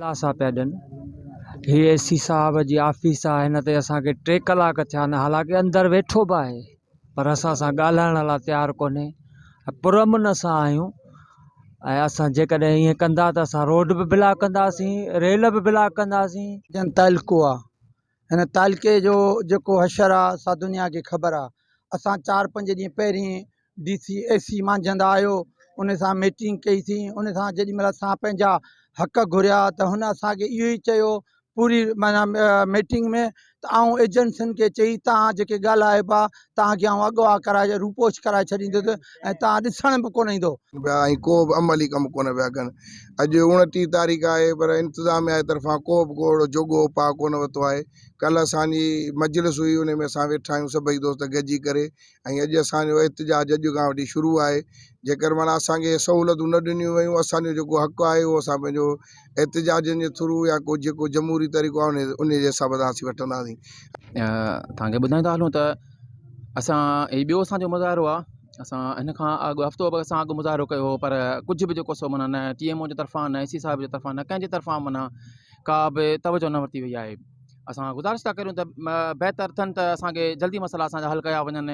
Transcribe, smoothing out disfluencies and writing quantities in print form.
دلاسا پيا ڏين. هي اي سي صاحب جي آفيس آ هن تي اسان کي ٽي ڪلاڪ ٿيا آهن حالانڪه اندر ويٺو به آهي پر اسان سان ڳالهائڻ لاء تيار ڪونهي پرامن اسان آهيون ۽ اسان جيڪڏهن ائين ڪندا ته اسان روڊ به بلاڪ ڪنداسين ريل به بلاڪ ڪنداسين. جن تعلقو آ هن تعلقي جو جيڪو حشر آ سا دنيا کي خبر آ اسان چار پنج ڏينهن پهرين ڊي سي اي سي مانجهند آيو ان سان ميٽنگ ڪئي سين ان سان جيڏي مهل اسان پنهنجا حق گهريا ته هن اسان کي اهو ئي چيو پوري معنيٰ ميٽنگ ۾ ته آئون ايجنسين کي چئي تان جيڪي ڳالهايو پيا تان کي آئون اغوا ڪرائي روپوش ڪرائي ڇڏيندس ۽ تان ڏسڻ به ڪونه ايندو. پيا ۽ ڪو به عملي ڪم ڪونه پيا ڪن اڄ 29 تاريخ آهي پر انتظاميا جي طرفان ڪو به ڪو اهڙو جوڳو اپاء ڪونه ورتو آهي ڪلهه اسان جي مجلس هئي ان ۾ اسان ويٺا آهيون سڀئي دوست گڏجي ڪري ۽ اڄ اسان جو احتجاج اڄ کان وٺي شروع آهي جيڪر معنيٰ اسان کي سهولتون نه ڏنيون ويون اسان جو جيڪو حق آهي اهو اسان پنهنجو احتجاجن جي ٿرو يا ڪو جيڪو جمهوري طريقو آهي ان جي حساب سان اسين وٺنداسين. توهان کي ٻڌائيندا هلون ته اسان هي ٻيو اسان جو مظاهرو آهي اسان هن کان اڳ هفتو اڳ اسان اڳ مظاهرو ڪيو هو پر ڪجهه به جيڪو سو معنيٰ نه ٽي ايم او جي طرفان نه اي سي صاحب جي طرفان نه ڪنهن جي طرفان معنيٰ ڪا به توجه نه ورتي وئي آهي اسان گذارش ٿا ڪريون ته بهتر ٿين ته اسان کي جلدي مسئلا اسان جا حل ڪيا وڃن.